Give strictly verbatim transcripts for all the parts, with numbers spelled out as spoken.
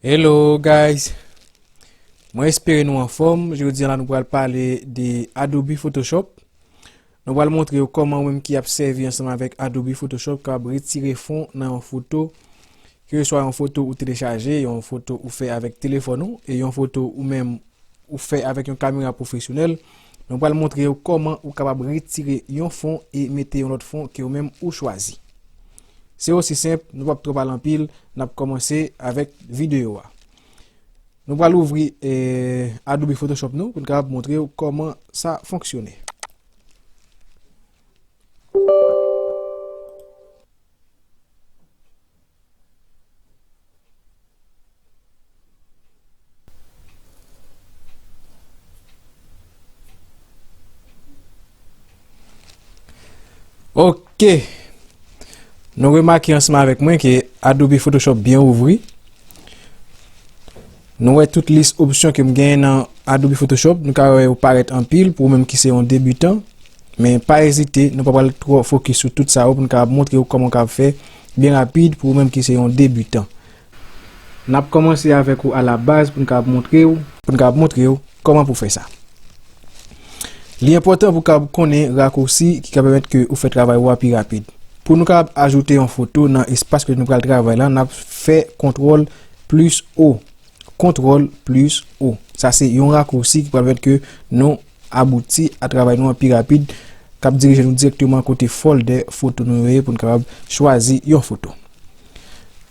Hello guys. Mwen espere nou anfòm. Jodi a la nou pral pale de Adobe Photoshop. Nou pral montre w kòman ou menm ki ap sèvi ansanm avèk Adobe Photoshop kapab retire fon nan yon foto, keseswa yon foto ou telechaje, yon foto ou fè avèk telefòn ou, e yon foto ou menm ou fè avèk yon kamera pwofesyonèl. Nou pral montre w kòman ou kapab retire yon fon e mete yon lòt fon ke ou menm ou chwazi. Se osi senp, nou p ap twò pale anpil, n ap kòmanse avèk videyo a. Nou pral ouvri, eh, Adobe Photoshop nou pou n kapab montre w kòman sa fonksyone. Ok. Nou remake ansanm avèk mwen ke Adobe Photoshop byen ouvri. Nou wè tout lis opsyon ke m genyen nan Adobe Photoshop. Nou ka wè yo parèt anpil pou ou menm ki se yon debitan. Men pa ezite, nou pa pral twò fokis sou tout sa yo pou n kapab montre w kòman w kapab fè byen rapid pou ou menm ki se yon debitan. N ap kòmanse avèk ou alabaz pou n kapab montre w, pou n kapab montre w kòman pou fè sa. Li enpòtan pou w kapab konnen rakousi ki ka pèmèt ke ou fè travay ou a pi rapid. Pou nou kapab ajoute yon foto nan espas kote nou pral travay la, n ap fè kontwòl plis O. Kontwòl plis O. Sa se yon rakousi ki pral pèmèt ke nou abouti a travay nou an pi rapid, k ap dirije nou dirèkteman kote fòldè foto nou yo ye pou n kapab chwazi yon foto.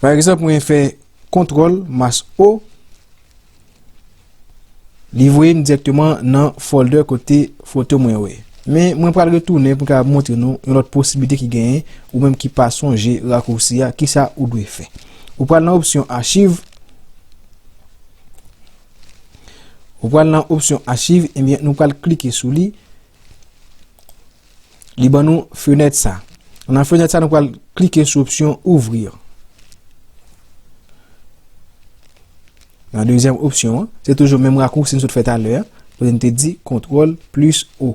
Pa egzanp, mwen fè kontwòl mas O, li voye m dirèkteman nan fòldè kote foto mwen yo ye. Men mwen pral retounen pou m kapab montre nou yon lòt posiblite ki genyen, ou menm ki pa sonje rakousi a, kisa ou dwe fè. Ou pral nan opsyon achiv, ou pral nan opsyon achiv, ebyen nou pral klike sou li. Li ban nou fenèt sa. Nan fenèt sa, nou pral klike sou opsyon ouvrir. Nan dezyèm opsyon an, se toujou menm rakousi n sot fè talè a, kote n te di kontwòl plis O.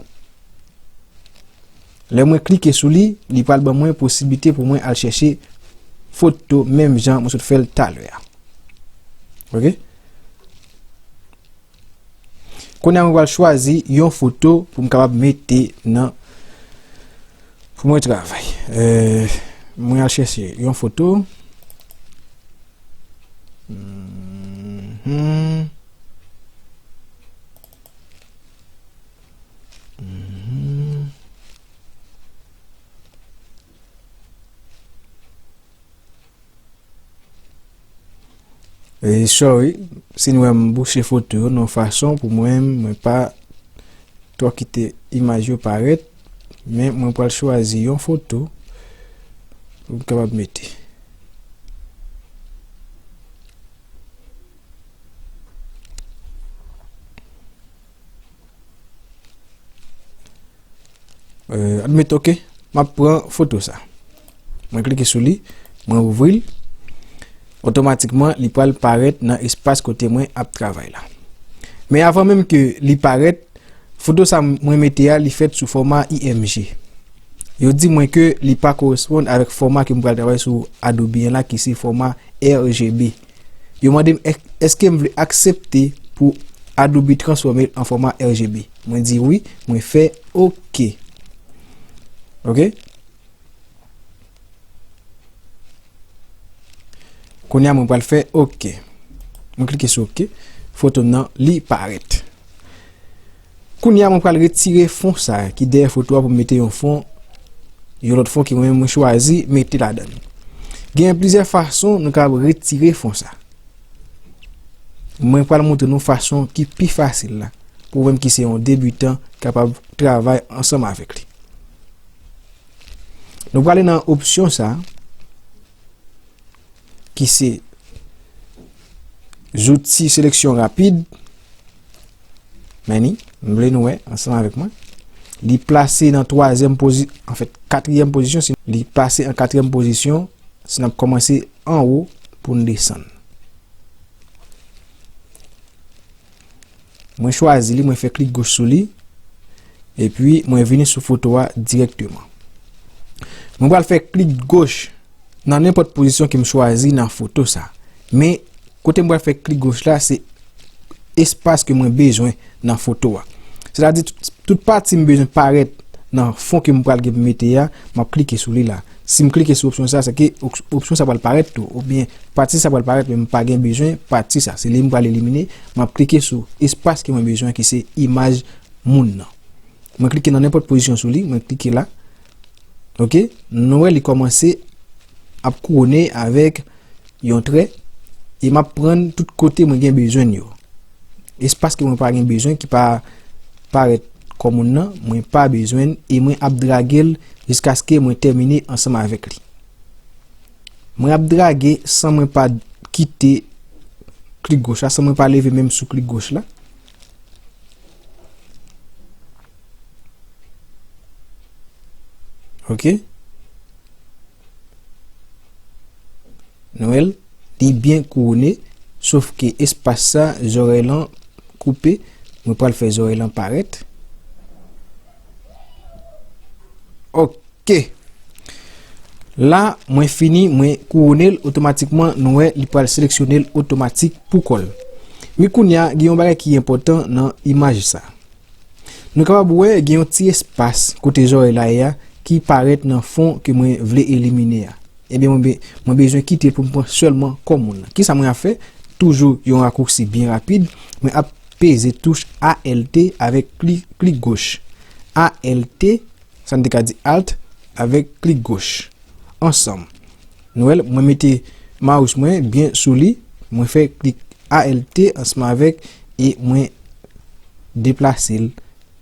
Lè mwen klike sou li, li pral ban mwen posiblite pou mwen al chèche foto menm jan mwen sot fè l talè a. Ok? Kounye a mwen pral chwazi yon foto pou m kapab mete nan, pou mwen travay. Euh, mwen al chèche yon foto. Mhm. Mhm. E sorry, si n wè m bouche foto yo nan fason pou mwen, mwen pa twò kite imaj yo parèt, men mwen pral chwazi yon foto pou m kapab mete. Euh, admete, ok, m ap pran foto sa. Mwen klike sou li, mwen ouvri l. Otomatikman, li pral parèt nan espas kote mwen ap travay la. Men avan menm ke li parèt, foto sa mwen mete a, li fèt sou fòma I M G. Yo di mwen ke li pa koresponn avèk fòma ke m pral travay sou Adobe an la, ki se fòma R G B. Yo mande m èk-, èske m vle aksepte pou Adobe transfòme l an fòma R G B. Mwen di wi, mwen fè ok. Ok? Kounye a mwen pral fè ok. Mwen klike sou ok. Foto m nan, li parèt. Kounye a mwen pral retire fon sa ki dèyè foto a pou m mete yon fon, yon lòt fon ke mwen menm mwen chwazi mete ladan l. Gen plizyè fason nou kapab retire fon sa. Mwen pral montre nou fason ki pi fasil la, pou ou menm ki se yon debitan kapab travay ansanm avèk li. Nou prale nan opsyon sa, ki se zouti seleksyon rapid. Men ni, m vle nou wè ansanm avèk mwen. Li plase nan twazyèm pozi-, anfèt, katriyèm pozisyon, si li plase an katriyèm pozisyon, si n ap kòmanse anwo pou n desann. Mwen chwazi li, mwen fè klik goch sou li, epi mwen vini sou foto a dirèkteman. Mwen pral fè klik goch nan nenpòt pozisyon ke m chwazi nan foto sa. Men, Kote m pral fè klik goch la, se espas ke mwen bezwen nan foto a. Sètadi, tout, tout pati m bezwen parèt nan fon ke m pral gen pou mete a, m ap klike sou li la. Si m klike sou opsyon sa, se ke op-, opsyon sa pral parèt tou, oubyen pati sa pral parèt, men m pa gen bezwen pati sa. Se li m pral elimine. M ap klike sou espas ke mwen bezwen, ki se imaj moun nan. Mwen klike nan nenpòt pozisyon sou li, mwen klike la. Ok, nou wè li kòmanse ap kouwone avèk yon trè, e m ap pran tout kote mwen gen bezwen yo. Espas ke mwen pa gen bezwen, ki pa parèt kò moun nan, mwen pa bezwen, e mwen ap drage l jiskaske mwen tèmine ansanm avèk li. Mwen ap drage san mwen pa kite klik goch la, san mwen pa leve menm sou klik goch la. Ok. Nou wè l, li byen kouwone, sof ke espas sa, zòrèy lan koupe. Mwen pral fè zòrèy lan parèt. Ok. La, mwen fini, mwen kouwone l otomatikman, nou wè, li pral seleksyone l otomatik pou kò l. Men kounye a, gen yon bagay ki enpòtan nan imaj sa. Nou kapab wè gen yon ti espas kote zòrèy la ye a ki parèt nan fon ke mwen vle elimine a. Ebyen, mwen be-, mwen bezwen kite l pou m pran sèlman kò moun nan. Kisa mwen ap fè? Toujou yon rakousi byen rapid. Mwen ap peze touch A L T avèk klik, klik goch. A L T, sa n te ka di Alt, avèk klik goch. Ansanm. Nou wè l, mwen mete mouse mwen byen sou li, mwen fè klik A L T ansanm avèk, e mwen deplase l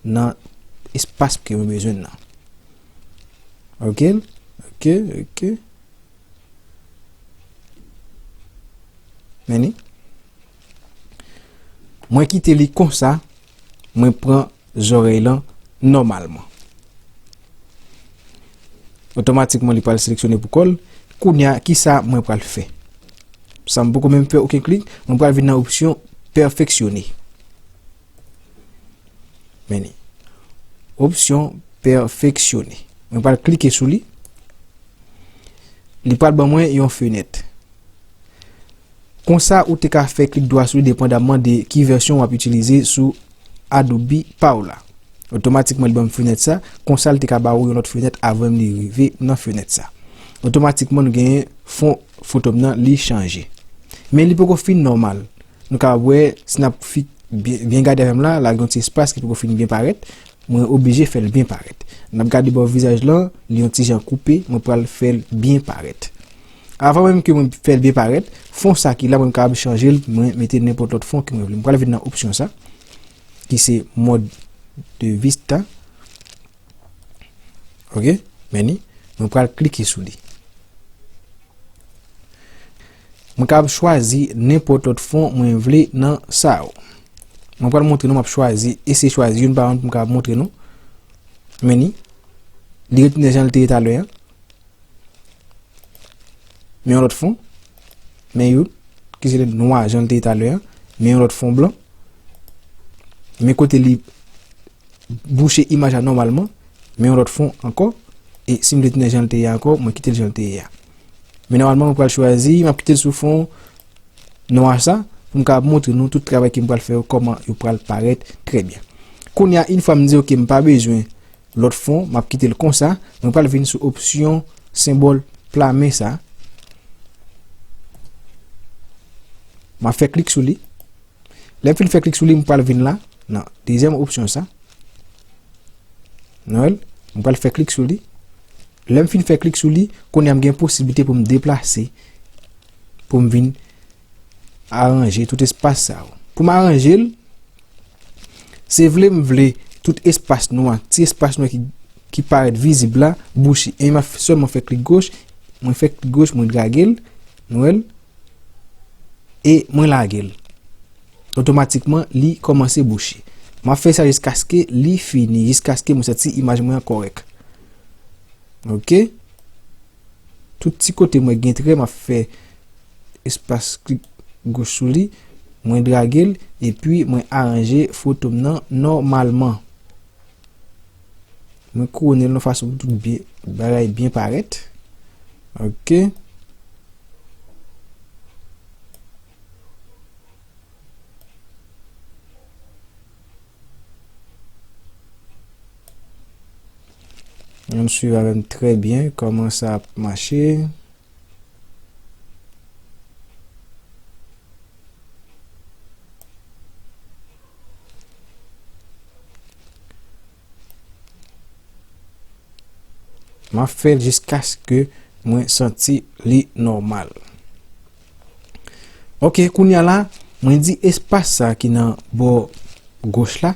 nan espas ke mwen bezwen nan. Ok, ok, ok. Men ni. Mwen kite li konsa, mwen pran zòrèy lan nòmalman. Otomatikman, li pral seleksyone pou kò l. Kounye a, kisa mwen pral fè? San m poko menm fè okenn klik, mwen pral vin nan opsyon pèfeksyone. Men ni. Opsyon pèfeksyone. Mwen pral klike sou li. Li pral ban mwen yon fenèt. Konsa, ou te ka fè klik dwa sou li depandamman de ki vèsyon w ap itilize sou Adobe pa w la. Otomatikman, li ban m fenèt sa. Konsa, li te ka ba ou yon lòt fenèt avan li rive nan fenèt sa. Otomatikman, nou genyen fon foto m nan, li chanje. Men li poko fin nòmal. Nou ka wè, si n ap fi-, byen, byen gade avè m la, la gen yon ti espas ki poko fin byen parèt. Mwen oblije fè l byen parèt. N ap gade bò vizaj lan, li yon ti jan koupe, mwen pral fè l byen parèt. Avan menm ke mwen fè l byen parèt, fon sa ki la, mwen kapab chanje l, mwen mete nenpòt lòt fon ke mwen vle. Mwen pral vin nan opsyon sa, ki se mòd de vista. Ok, men ni, mwen pral klike sou li. Mwen kapab chwazi nenpòt lòt fon mwen vle nan sa yo. Mwen pral montre nou, m ap chwazi, eseye chwazi youn pa youn pou m kapab montre nou. Men ni, li retounen jan l te ye talè a. Men yon lòt fon. Men youn, ki se nwa jan l te ye talè a. Men yon lòt fon blan. Men kote li bouche imaj la nòmalman, men yon lòt fon ankò, e si m vle tounen jan l te ye ankò, mwen kite l jan l te ye a. Men nòmalman, mwen pral chwazi, m ap kite l sou fon nwa sa, pou m kapab montre nou tout travay ke m pral fè yo, kòman yo pral parèt trè byen. Kounye a, yon fwa m di, ok, m pa bezwen lòt fon, m ap kite l konsa, mwen pral vin sou opsyon senbòl pla men sa. M ap fè klik sou li. Lè m fin fè klik sou li, m pral vin la, nan dezyèm opsyon sa. Nou wè l, m pral fè klik sou li. Lè m fin fè klik sou li, kounye a m gen posiblite pou m deplase, pou m vin aranje tout espas sa yo. Pou m aranje l, se vle m vle tout espas nwa, ti espas nwa ki, ki parèt vizib la, bouche. E m ap sèlman fè klik goch, mwen fè klik goch, mwen drage l, nou wè l, e mwen lage l. Otomatikman, li kòmanse bouche. M ap fè sa jiskaske li fini, jiskaske mwen santi imaj mwen an kòrèk. Ok. Tout ti kote mwen gen trè, m ap fè espas klik goch sou li, mwen drage l, epi mwen aranje foto m nan nòmalman. Mwen kouwone l yon fason pou tout byen, bagay byen parèt. Ok. Ann swiv avè m trè byen kòman sa ap mache. M ap fè l jiskaske mwen santi li nòmal. Ok, kounye a la, mwen di espas sa ki nan bò goch la,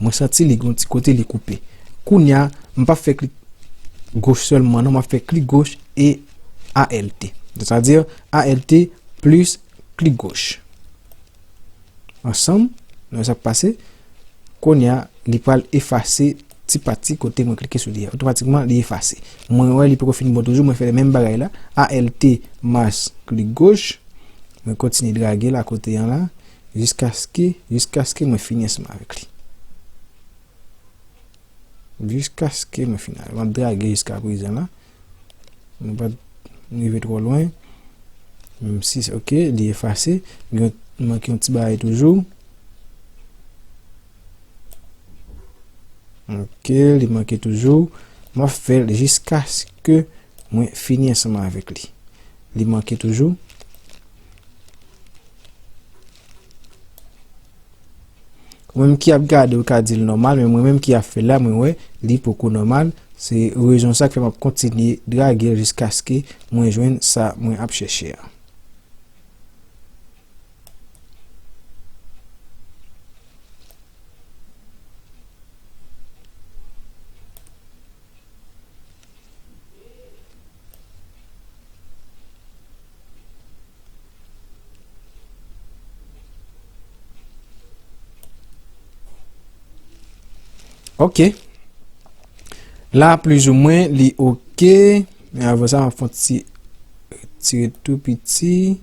mwen santi li gon ti kote li koupe. Kounye a, m p ap fè klik goch sèlman, non, m ap fè klik goch e A L T. Sètadi, A L T plis klik goch. Ansanm, nou wè sa k pase. Kounye a, li pral efase ti pati kote mwen klike sou li a. Otomatikman, li efase. Mwen wè li poko fin bon toujou, mwen fè menm bagay la. A L T mas klik goch. Mwen kontinye drage l akote an la. Jiskaske, jiskaske mwen fini ansanm avèk li. Jiskaske mwen fini. M ap drage jiska prezan la. Nou pa t rive twò lwen. Menm si, ok, li efase. Gen, manke yon ti bagay toujou. Ok, li manke toujou. M ap fè l jiskaske mwen fini ansanm avèk li. Li manke toujou. Ou menm ki ap gade, ou ka di l nòmal, men mwen menm ki ap fè la, mwen wè li poko nòmal. Se rezon sa k fè m ap kontinye drage l jiskaske mwen jwenn sa mwen ap chèche a. Ok. La, plizoumwen, li ok. Men avan sa, m ap fè yon ti retire tou piti.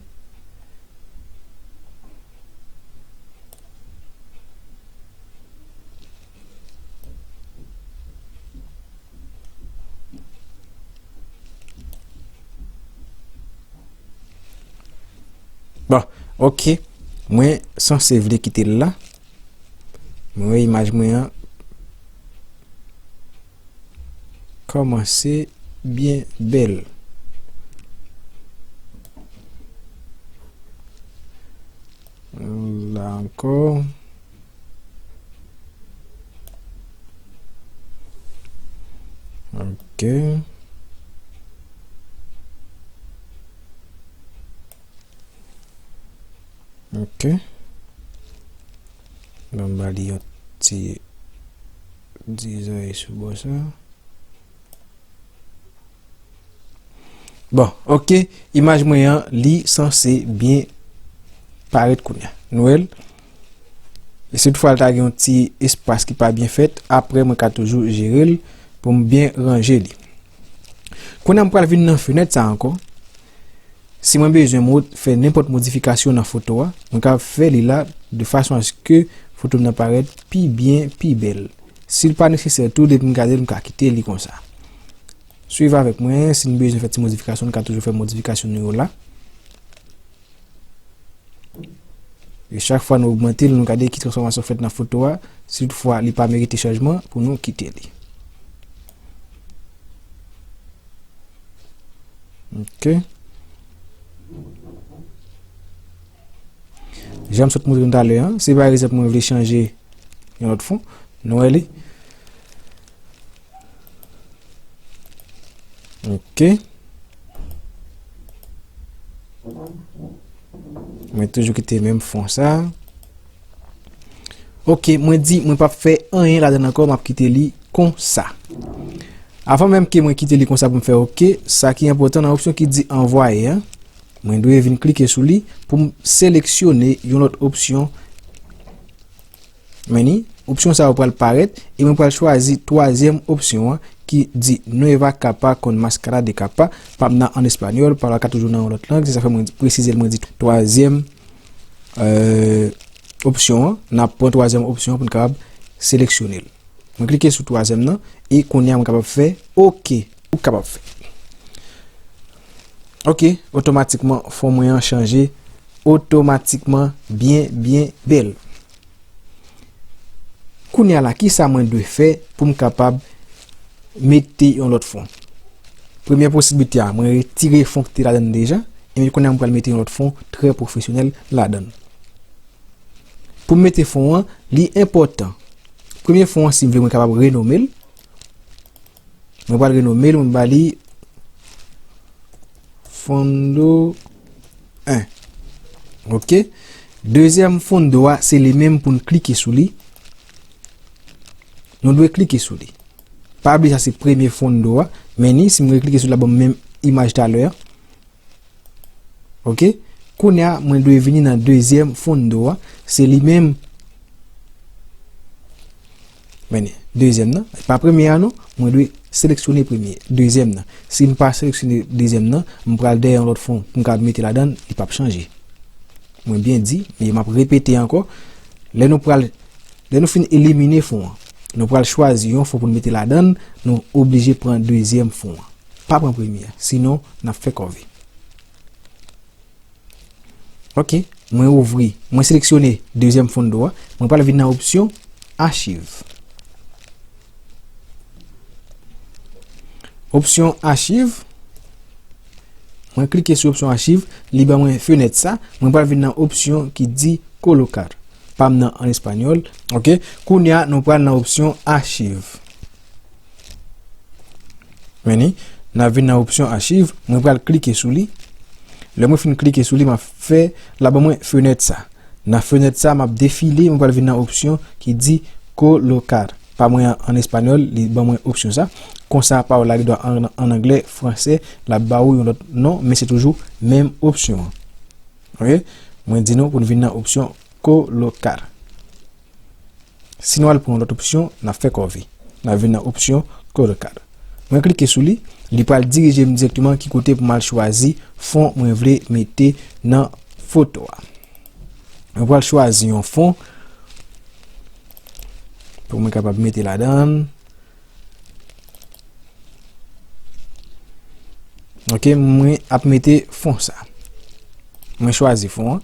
Bon, ok. Mwen sanse vle kite l la. Mwen wè imaj mwen an kòmanse byen bèl. La ankò. Ok. Ok. Ban m ba li yon ti dizay sou bò sa. Bon, ok. Imaj mwen an, li sanse byen parèt kounye a. Nou wè l? E si toutfwa l ta gen yon ti espas ki pa byen fèt, apre mwen ka toujou jere l pou m byen ranje li. Kounye a m pral vin nan fenèt sa ankò. Si mwen bezwen mo-, fè nenpòt modifikasyon nan foto a, mwen ka fè li la de fason aske foto m nan parèt pi byen, pi bèl. Si l pa nesesè tou, depi m gade l, m ka kite li konsa. Swiv avèk mwen, si n bezwen fè ti modifikasyon, n ka toujou fè modifikasyon nou yo la. E chak fwa nou ogmante l, nou gade ki transfòmasyon fèt nan foto a. Si toutfwa li pa merite chanjman, pou nou kite li. Ok. Jan m sot montre nou talè a, si pa egzanp mwen vle chanje yon lòt fon, nou wè li. Ok. Mwen toujou kite menm fon sa. Ok, mwen di mwen p ap fè anyen ladan l ankò, m ap kite li konsa. Avan menm ke mwen kite li konsa pou m fè ok, sa ki enpòtan nan opsyon ki di anvwaye a, mwen dwe vin klike sou li pou m seleksyone yon lòt opsyon. Men ni, opsyon sa yo pral parèt, e mwen pral chwazi twazyèm opsyon an ki di Nueva Capa con Máscara de Capa, pa m nan an espanyòl, pawòl la ka toujou nan yon lòt lang, se sa fè mwen presize l, mwen di twazyèm, euh, opsyon an, n ap pran twazyèm opsyon an pou n kapab seleksyone l. Mwen klike sou twazyèm nan, e kounye a mwen kapab fè ok, ou kapab fè. Ok, otomatikman, fon mwen an chanje otomatikman byen, byen bèl. Kounye a la, kisa mwen dwe fè pou m kapab mete yon lòt fon. Premyè posiblite a, mwen retire fon ki te ladan l deja, epi kounye a mwen pral mete yon lòt fon trè pwofesyonèl ladan l. Pou m mete fon an, li enpòtan. Premye fon an, si m vle, mwen kapab renome l. Mwen pral renome l, mwen ba li Fondo en. Ok. Dezyèm fondo a, se li menm pou n klike sou li. Nou dwe klike sou li. Pa bliye sa se premye fondo a. Men ni, si m reklike sou li, l ap ban m menm imaj talè a. Ok. Kounye a, mwen dwe vini nan dezyèm fondo a. Se li menm. Men ni, dezyèm nan. Pa premye a non. Mwen dwe seleksyone premye. Dezyèm nan. Si m pa seleksyone dezyèm nan, m pral dèyè yon lòt fon. Pou m ka mete ladan l, li p ap chanje. Mwen byen di, e m ap repete ankò. Lè nou pral, lè nou fin elimine fon an, nou pral chwazi yon fon pou n mete ladan l, nou oblije pran dezyèm fon an. Pa pran premye a, sinon n ap fè kòve. Ok, mwen ouvri, mwen seleksyone dezyèm fondo a, mwen pral vin nan opsyon achiv. Opsyon achiv, mwen klike sou opsyon achiv, li ban mwen fenèt sa, mwen pral vin nan opsyon ki di colocar. Pa m nan an espanyòl, ok? Kounye a, nou pral nan opsyon achiv. Men ni, n a vin nan opsyon achiv, mwen pral klike sou li. Lè mwen fin klike sou li, m ap fè, l ap ban mwen fenèt sa. Nan fenèt sa, m ap defile, mwen pral vin nan opsyon ki di colocar. Pa mwen an, an espanyòl, li ban mwen opsyon sa. Konsa, pawòl la gendwa an, an anglè, fransè, l ap ba ou yon lòt non, men se toujou menm opsyon an. Ok? Mwen di nou pou n vin nan opsyon colocar. Si nou al pran yon lòt opsyon, n ap fè kòve. N ap vin nan opsyon colocar. Mwen klike sou li, li pral dirije m dirèkteman ki kote pou m al chwazi fon mwen vle mete nan foto a. Mwen pral chwazi yon fon pou mwen kapab mete ladan l. Ok, mwen ap mete fon sa. Mwen chwazi fon an.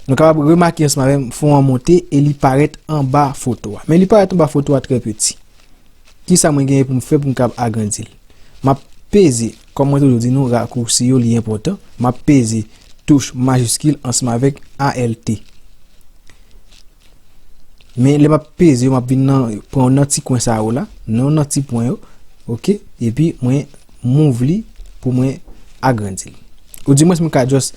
Nou kapab remake ansanm avè m, fon an monte e li parèt anba foto a. Men li parèt anba foto a trè piti. Kisa mwen genyen pou m fè pou m kapab agrandi l? M ap peze, kòm mwen toujou di nou, rakousi yo li enpòtan. M ap peze touch majiskil ansanm avèk A L T. Men lè m ap peze yo, m ap vin nan, pran nan ti kwen sa yo la, nan, nan ti pwen yo, ok? Epi mwen move li pou mwen agrandi l. Ou di mwen si mwen ka just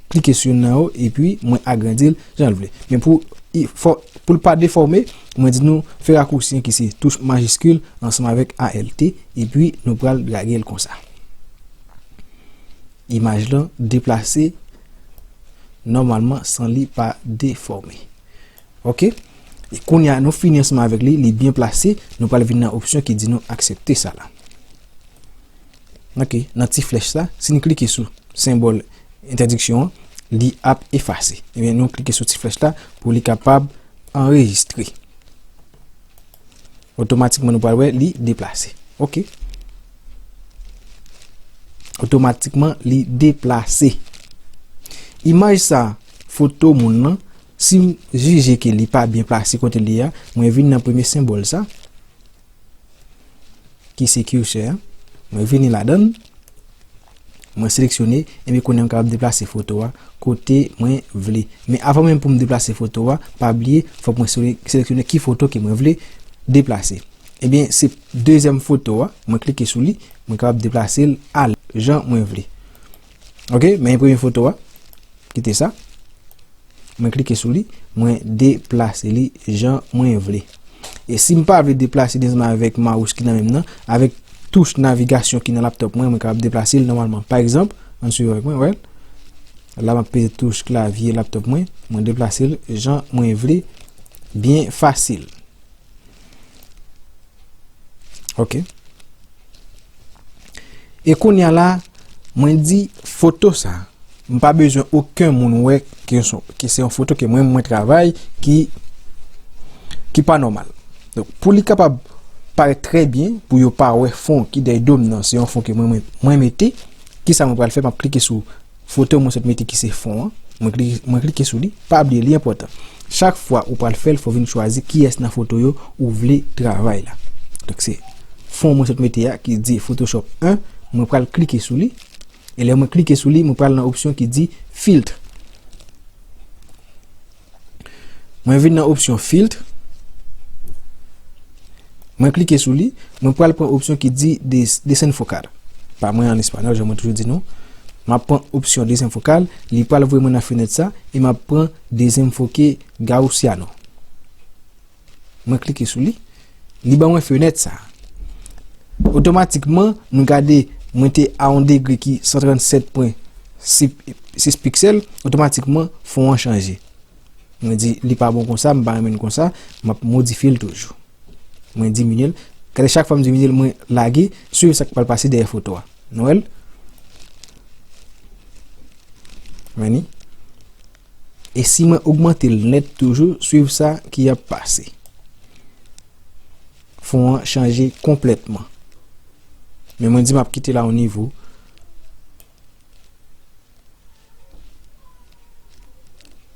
klike sou youn nan yo, epi mwen agrandi l jan l vle. Men pou, i, fò, pou l pa defòme, mwen di nou fè rakousi an ki se touch majiskil ansanm avèk A L T, epi nou pral drage l konsa. Imaj lan deplase nòmalman san li pa defòme. Ok? E kounye a, nou fini ansanm avèk li, li byen plase, nou pral vin nan opsyon ki di nou aksepte sa la. Ok, nan ti flèch sa, si n klike sou senbòl entèdiksyon an, li ap efase. Ebyen, nou klike sou ti flèch la pou li kapab anrejistre. Otomatikman, nou pral wè li deplase. Ok. Otomatikman, li deplase. Imaj sa, foto moun nan, si m jije ke li pa byen plase kote li a, mwen vin nan premye senbòl sa, ki se cursor an. Mwen vini ladan l. Mwen seleksyone, epi kounye a m kapab deplase foto a kote mwen vle. Men avan menm pou m deplase foto a, pa bliye, fòk mwen sele-, seleksyone ki foto ke mwen vle deplase. Ebyen, se dezyèm foto a, mwen klike sou li, mwen kapab deplase l al jan mwen vle. Ok, men premye foto a, kite sa. Mwen klike sou li, mwen deplase li jan mwen vle. E si m pa vle deplase li ansanm avèk mouse ki nan men m nan, avèk touch navigasyon ki nan laptop mwen, mwen kapab deplase l nòmalman. Pa egzanp, ann swiv avèk mwen, wè. La m ap peze touch klavye laptop mwen, mwen deplase l jan mwen vle, byen fasil. Ok. E kounye a la, mwen di foto sa, m pa bezwen okenn moun wè ke se, ke se yon foto ke mwen, mwen travay ki, ki pa nòmal. Donk, pou li kapab parèt trè byen, pou yo pa wè fon ki dèyè do m nan, se yon fon ke mwen, mwen, mwen mete, kisa mwen pral fè? M ap klike sou foto mwen sot mete ki se fon an. Mwen klike, mwen klike sou li. Pa bliye, li enpòtan. Chak fwa ou pral fè l, fò w vin chwazi kiyès nan foto yo ou vle travay la. Donk se fon mwen sot mete a ki di Photoshop en, mwen pral klike sou li. E lè mwen klike sou li, mwen pral nan opsyon ki di filtre. Mwen vin nan opsyon filtre. Mwen klike sou li. Mwen pral pran opsyon ki di des-, desenfokal. Pa mwen an espanyòl, jan mwen toujou di nou. M ap pran opsyon desenfokal. Li pral voye mwen nan fenèt sa. E m ap pran desenfoke gaussiano. Mwen klike sou li. Li ban mwen fenèt sa. Otomatikman, nou gade, mwen te a yon degre ki san trannsèt pwen sis piksèl. Otomatikman, fon an chanje. Mwen di, li pa bon konsa, m pa renmen l konsa, m ap modifye l toujou. Mwen diminye l. Gade, chak fwa m diminye l, mwen lage, swiv sa k pral pase dèyè foto a. Nou wè l? Meni. E si mwen ogmante l nèt toujou, swiv sa ki ap pase. Fon an chanje konplètman. Men mwen di m ap kite l a yon nivo.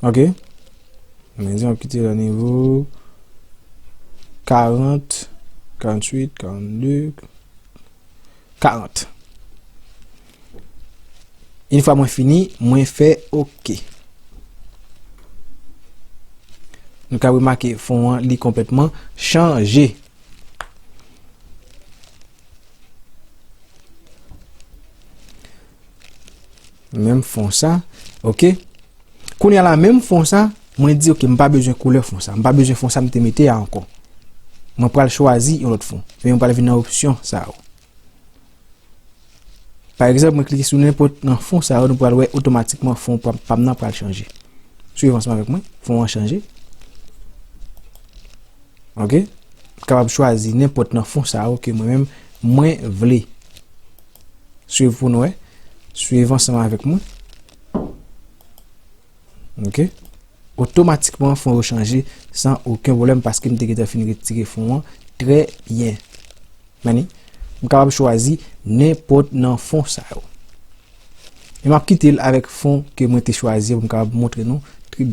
Ok. Mwen di m ap kite l a nivo karant, karanntuit, karannde, karant. Yon fwa mwen fini, mwen fè ok. Nou ka remake fon an, li konplètman chanje. Menm fon sa, ok. Kounye a la, menm fon sa, mwen di, ok, m pa bezwen koulè fon sa. M pa bezwen fon sa m te mete a ankò. Mwen pral chwazi yon lòt fon. Men mwen pral vin nan opsyon sa yo. Pa egzanp, mwen klike sou nenpòt nan fon sa yo, nou pral wè otomatikman fon pa, pa m nan pral chanje. Swiv ansanm avèk mwen, fon an chanje. Ok? Kapab chwazi nenpòt nan fon sa yo ke mwen menm, mwen vle. Swiv pou nou wè. Swiv ansanm avèk mwen. Ok? Otomatikman, fon yo chanje san okenn pwoblèm paske m te gentan fin retire fon an trè byen. Meni, m kapab chwazi nenpòt nan fon sa yo. E m ap kite l avèk fon ke mwen te chwazi pou m kapab montre nou trè,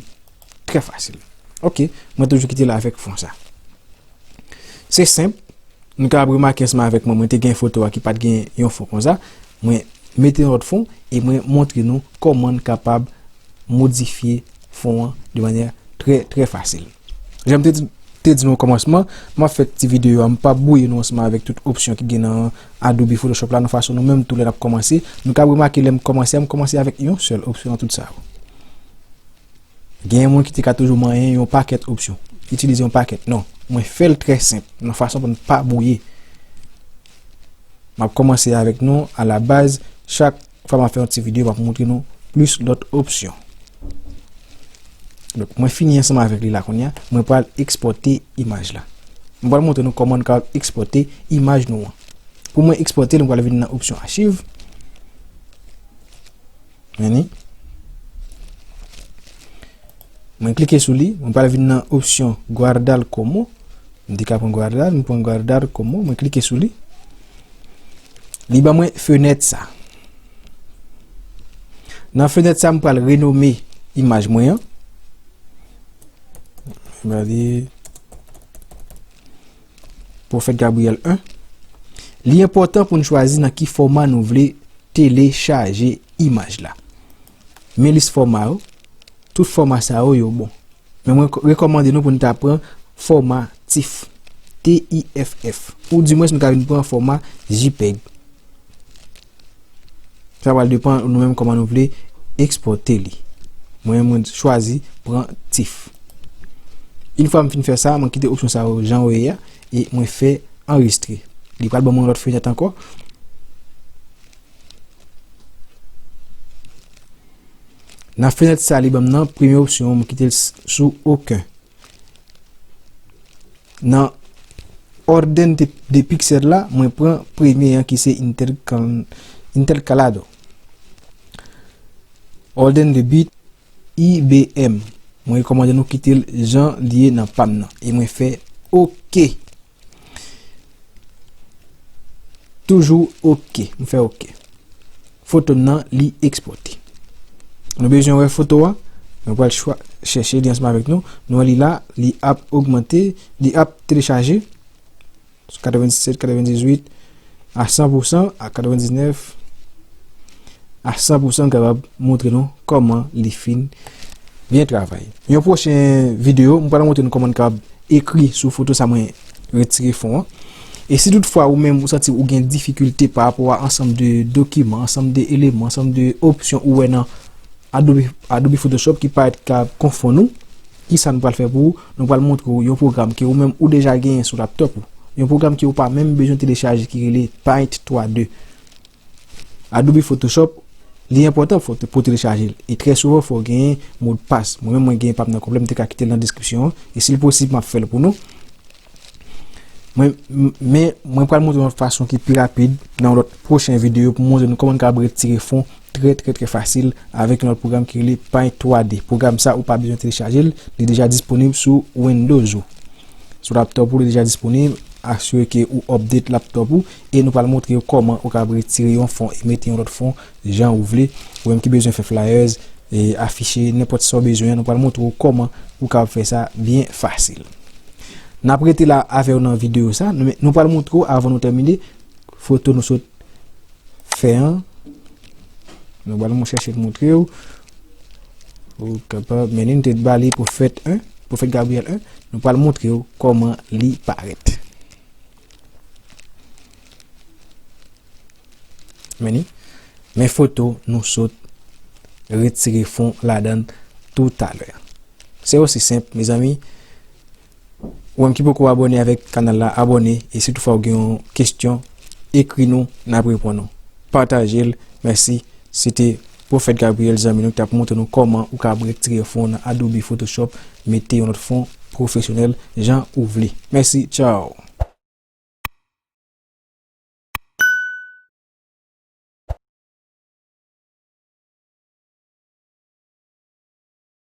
trè fasil. Ok, mwen toujou kite l avèk fon sa. Se senp, nou kapab remake ansanm avèk mwen, mwen te gen foto a ki pa t gen yon fon konsa. Mwen mete yon lòt fon e mwen montre nou kòman n kapab modifye fon an de manyè trè, trè fasil. Jan m te di, te di nou okòmansman, m ap fè ti videyo a, m p ap bwouye nou ansanm avèk tout opsyon ki gen nan Adobe Photoshop la, nan fason nou menm tou lè n ap kòmanse. Nou ka remake lè m kòmanse a, m kòmanse avèk yon sèl opsyon nan tout sa yo. Genyen moun ki te ka toujou manyen yon pakèt opsyon, itilize yon pakèt. Non, mwen fè l trè senp, nan fason pou n pa bwouye. M ap kòmanse avèk nou alabaz, chak fwa m ap fè yon ti videyo, m ap montre nou plis lòt opsyon. Donk, mwen fini ansanm avèk li la kounye a, mwen pral ekspòte imaj la. Mwen pral montre nou kòman nou kapab ekspòte imaj nou an. Pou mwen ekspòte l, mwen pral vin nan opsyon achiv. Meni. Mwen klike sou li, mwen pral vin nan opsyon guardar como. M te ka pran guardar, m pran guardar como, mwen klike sou li. Li ban mwen fenèt sa. Nan fenèt sa, m pral renome imaj mwen an. M pral di Pwofèt Gabriyèl en. Li enpòtan pou n chwazi nan ki fòma nou vle telechaje imaj la. Men lis fòma yo, tout fòma sa yo, yo bon. Men mwen ko-, rekòmande nou pou n ta pran fòma TIFF, T I F F. Ou dimwens nou ka vin pran fòma JPEG. Sa pral depann nou menm kòman nou vle ekspòte li. Mwen, mwen chwazi pran TIFF. Yon fwa m fin fè sa, mwen kite opsyon sa yo jan yo ye a, e mwen fè anrejistre. Li pral ban mwen yon lòt fenèt ankò. Nan fenèt sa, li ban m nan premye opsyon, mwen kite l s-, sou oken. Nan orden de, de piksèl la, mwen pran premye an ki se intercal-, intercalado. Orden de bit I B M. Mwen rekòmande nou kite l jan li ye nan pa m nan. E mwen fè oke. Toujou oke. Mwen fè oke. Foto m nan, li ekspòte. Nou bezwen wè foto a? Nou pral chwa-, chèche li ansanm avèk nou. Nou wè li la, li ap ogmante, li ap telechaje. katrevendisèt, katrevendizuit, a san pou san, a katrevendiznèf, a san pou san, m kapab montre nou kòman li fin byen travay. Yon pwochen videyo, m pral montre nou kòman n kapab ekri sou foto sa mwen retire fon an. E si toutfwa ou menm ou santi ou gen difikilte pa rapò a ansanm de dokiman, ansanm de eleman, ansanm de opsyon ou wè nan Adobe, Adobe Photoshop ki parèt ka konfonn ou, ki sa nou pral fè pou ou? Nou pral montre w yon pwogram ke ou menm ou deja genyen sou laptop ou. Yon pwogram ke ou pa menm bezwen telechaje ki rele Paint twa D. Adobe Photoshop, li enpòtan pou, pou telechaje l. E trè souvan, fò w genyen modpas. Mwen menm, mwen genyen pa m nan konplè, m te ka kite l nan deskripsyon an. E si l posib, m ap fè l pou nou. Mwen, m- men, mwen pral montre yon fason ki pi rapid nan yon lòt pwochen videyo pou montre nou kòman n kapab retire fon trè, trè, trè fasil avèk yon lòt pwogram ki rele Paint twa D. Pwogram sa, ou pa bezwen telechaje l, li deja disponib sou Windows ou. Sou laptop ou, li deja disponib. Asire ke ou update laptop ou e nou pral montre w kòman ou kapab retire yon fon e mete yon lòt fon jan ou vle. Ou menm ki bezwen fè flyers, e afiche, nenpòt sa w bezwen, nou pral montre w kòman ou kapab fè sa byen fasil. N ap rete la avè w nan videyo sa. Nou, nou pral montre w avan nou tèmine foto nou sot fè an. Nou pral mwen chèche montre w. Ou kapab, men li n te ba li Pwofèt en, Pwofèt Gabriel en. Nou pral montre w kòman li parèt. Men li, men foto nou sot retire fon ladan l toutalè. Se osi senp, mezanmi. Ou menm ki poko abòne avèk kanal la, abòne. E si toutfwa ou gen yon kesyon, ekri nou, n ap reponn ou. Pataje l. Mèsi. Se te Pwofèt Gabriel, zanmi nou, ki t ap montre nou kòman ou ka retire fon nan Adobe Photoshop, mete yon lòt fon pwofesyonèl jan ou vle. Mèsi, tchaw.